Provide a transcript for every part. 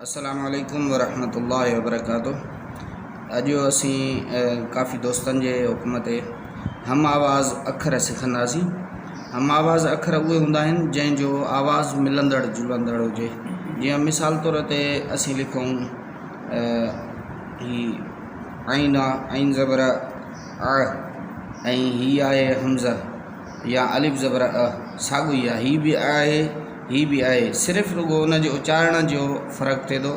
السلام عليڪم ورحمة الله وبرڪاته اڄ اسين ڪافي دوستن جي حڪم تي هم آواز اکر سکنداسين هم آواز اکر اهي هوندا آهن جنهن جو آواز ملندڙ جلندڙ هجي جيئن مثال طور تي اسين لکون هي عين آ عين زبر ا ۽ هي آهي همزه يا الف زبر ا ساڳيو ئي آهي هي به آهي هي به آهي صرف رڳو ان جي اچارڻ جو فرق ٿئي ٿو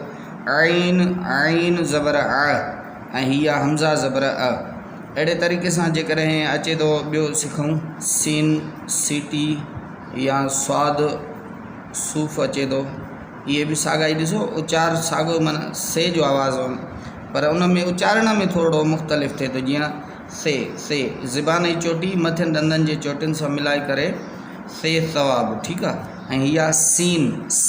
عين عين زبر ا ۽ هي آهي همزه زبر ا اهڙي طريقي سان جيڪڏهن اچي ٿو ٻيو سکون سين سيٽي يا صاد صوف اچي ٿو اهي به ساڳا ئي ڏسو اچار ساڳو معنيٰ سي جو آواز پر ان ۾ اچارڻ ۾ ٿورڙو مختلف ٿئي ٿو جيئن سي، سي، زبان جي چوٽي مٿين ڏندن جي چوٽين سان ملائي ڪري سي ثواب ٺيڪ آ ۽ هي آ سين س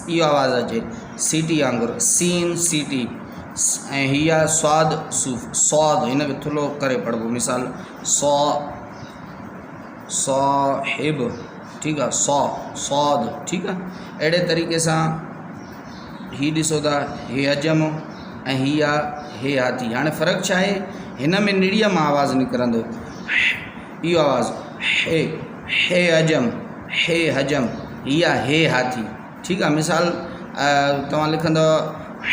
اهو آواز اچي سيٽي وانگر سين سيٽي ۽ هي آ صاد صوف صاد هن کي ٿلهو ڪري پڙهبو مثال صا صاحب ٺيڪ آ صا صاد ٺيڪ آ اهڙي طريقي سان هي ڏسو ٿا هي حجم ۽ هي آ هي هاٿي هاڻي فرق ڇا آهي هن ۾ نڙيء مان آواز نڪرندو اهو آواز هي هي حجم هي حجم هي آ هي هاٿي ٺيڪ آ مثال توهان لکندو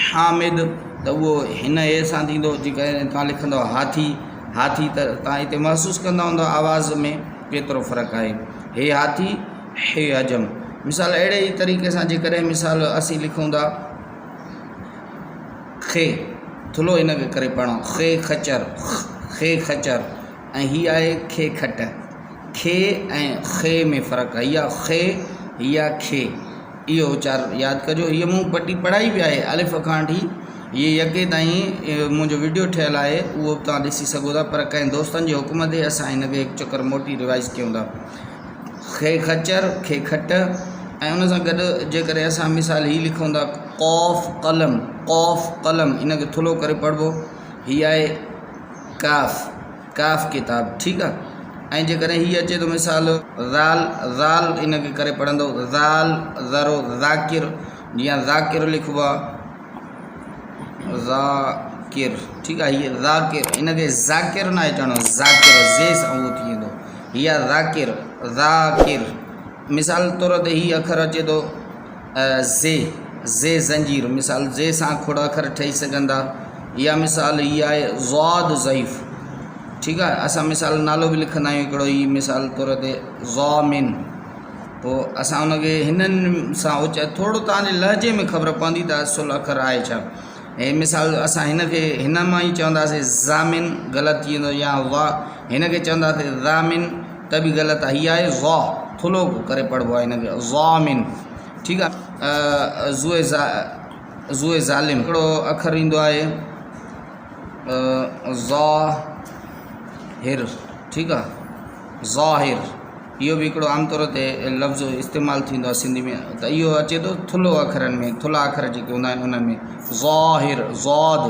حامد ته اهو هن هي سان ٿيندو جيڪڏهن توهان لکندو هاٿي هاٿي ته توهان هتي محسوس ڪندا هوندو آواز ۾ ڪيترو فرق آهي هي هاٿي هي حجم مثال اهڙي ئي طريقي سان جيڪڏهن مثال اسين لکون ٿا خي ٿلهو هن کي ڪري پڙهڻو خي خچر خي خچر ۽ هي آهي کي کٽ کي ۽ خي ۾ فرق آهي هي آهي خي هي آهي کي اهو اچار ياد ڪجو هيء مون پٽي پڙهائي به آهي الف کان وٺي هيء يڪي تائين منهنجو وڊيو ٺهيل آهي اهو به توهان ڏسي سگهو ٿا پر ڪنهن دوستن جي حڪم تي اسان هن کي هڪ چڪر موٽي ريوائز ڪيون ٿا کي خچر، کي کٽ ۽ ان سان گڏ جيڪڏهن اسان مثال هي لکون ٿا قاف قلم، قاف قلم ان کي ٿلهو ڪري پڙهبو هي آهي ڪاف، ڪاف ڪتاب ٺيڪ آهي ۽ جيڪڏهن هي اچي ٿو مثال ذال، ذال ان کي ڪري پڙهندو ذال ذرو ذاڪر جيئن ذاڪر لکبو آهي ذاڪر ٺيڪ آهي هي ذاڪر ان کي ذاڪر ناهي چوڻو ذاڪر زي سان اهو ٿي ويندو هي آهي ذاڪر ذاڪر مثال طور تي هي اکر اچي ٿو زي زي زنجير مثال زي سان کوڙ اکر ٺهي سگهن ٿا يا مثال هي آهي ضاد ضعيف ٺيڪ آهي اسان مثال نالو به لکندا آهيون هڪڙو هي مثال طور تي ضامن پوء اسان ان کي هنن سان اچ ٿورو توهان جي لهجي ۾ خبر پوندي ته اصل اکر آهي ڇا هي مثال اسان هن کي هن مان ئي چونداسين ضامن غلط ٿي ويندو يا وا هن کي چونداسين ضامن ته به غلط آهي هي آهي ظا ٿلهو ڪري پڙهبو آهي هن کي ضامن ٺيڪ آهي زوء زوء ظالم هڪڙو اکر ايندو آهي ظاهر ٺيڪ آهي ظاهر اهو به هڪڙو عام طور تي لفظ استعمال ٿيندو آهي سنڌي ۾ ته اهو اچي ٿو ٿلهو اکرن ۾ ٿلها اکر جيڪي هوندا آهن انهن ۾ ظاهر ضاد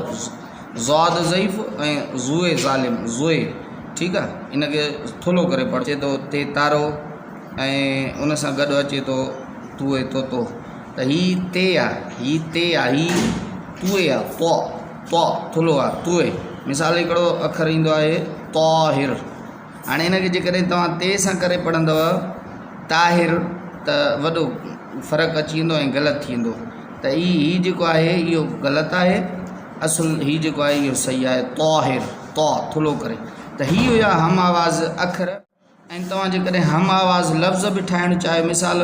ضاد ضعيف ۽ ضوء ظالم ضوء ٺيڪ آهي ان کي ٿلهو ڪري پڙهه اچي ٿو تي تارو ۽ ان سان گڏ اچي ٿو توئي طوطو ته هي تي آهي هي تي آهي هي توئي آهي طو طو ٿلهو آهي توئي مثال هڪڙو اکر ايندو آهي طاهر هاڻي ان کي جيڪڏهن توهان تي سان ڪري پڙهندؤ طاهر ته وڏو فرق اچي ويندو ۽ غلط ٿي ويندو ته هي هي جيڪو آهي اهو غلط آهي اصل هي جيڪو آهي اهو صحيح آهي طاهر طا ٿلهو ڪري ته هي هيا هم آواز اکر ۽ توهان جيڪڏهن هم آواز لفظ به ٺاهڻ چاهيو مثال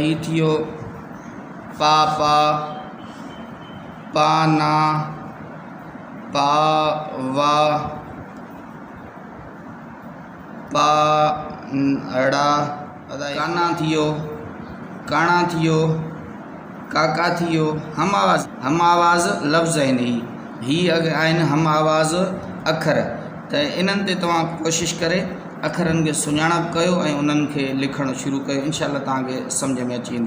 هي ٿي ويو پا پا پا نا پا وا پا ڙا ڪانا ٿي ويو، ڪاڻا ٿي ويو، ڪاڪا ٿي ويو، هم آواز هم آواز لفظ آهن هي هي آهن هم آواز اکر ته انهن تي توهان ڪوشش ڪري اکرن کي سڃاڻپ ڪيو ۽ انهن کي لکڻ شروع ڪيو انشاء الله توهان کي سمجهه ۾ اچي ويندي.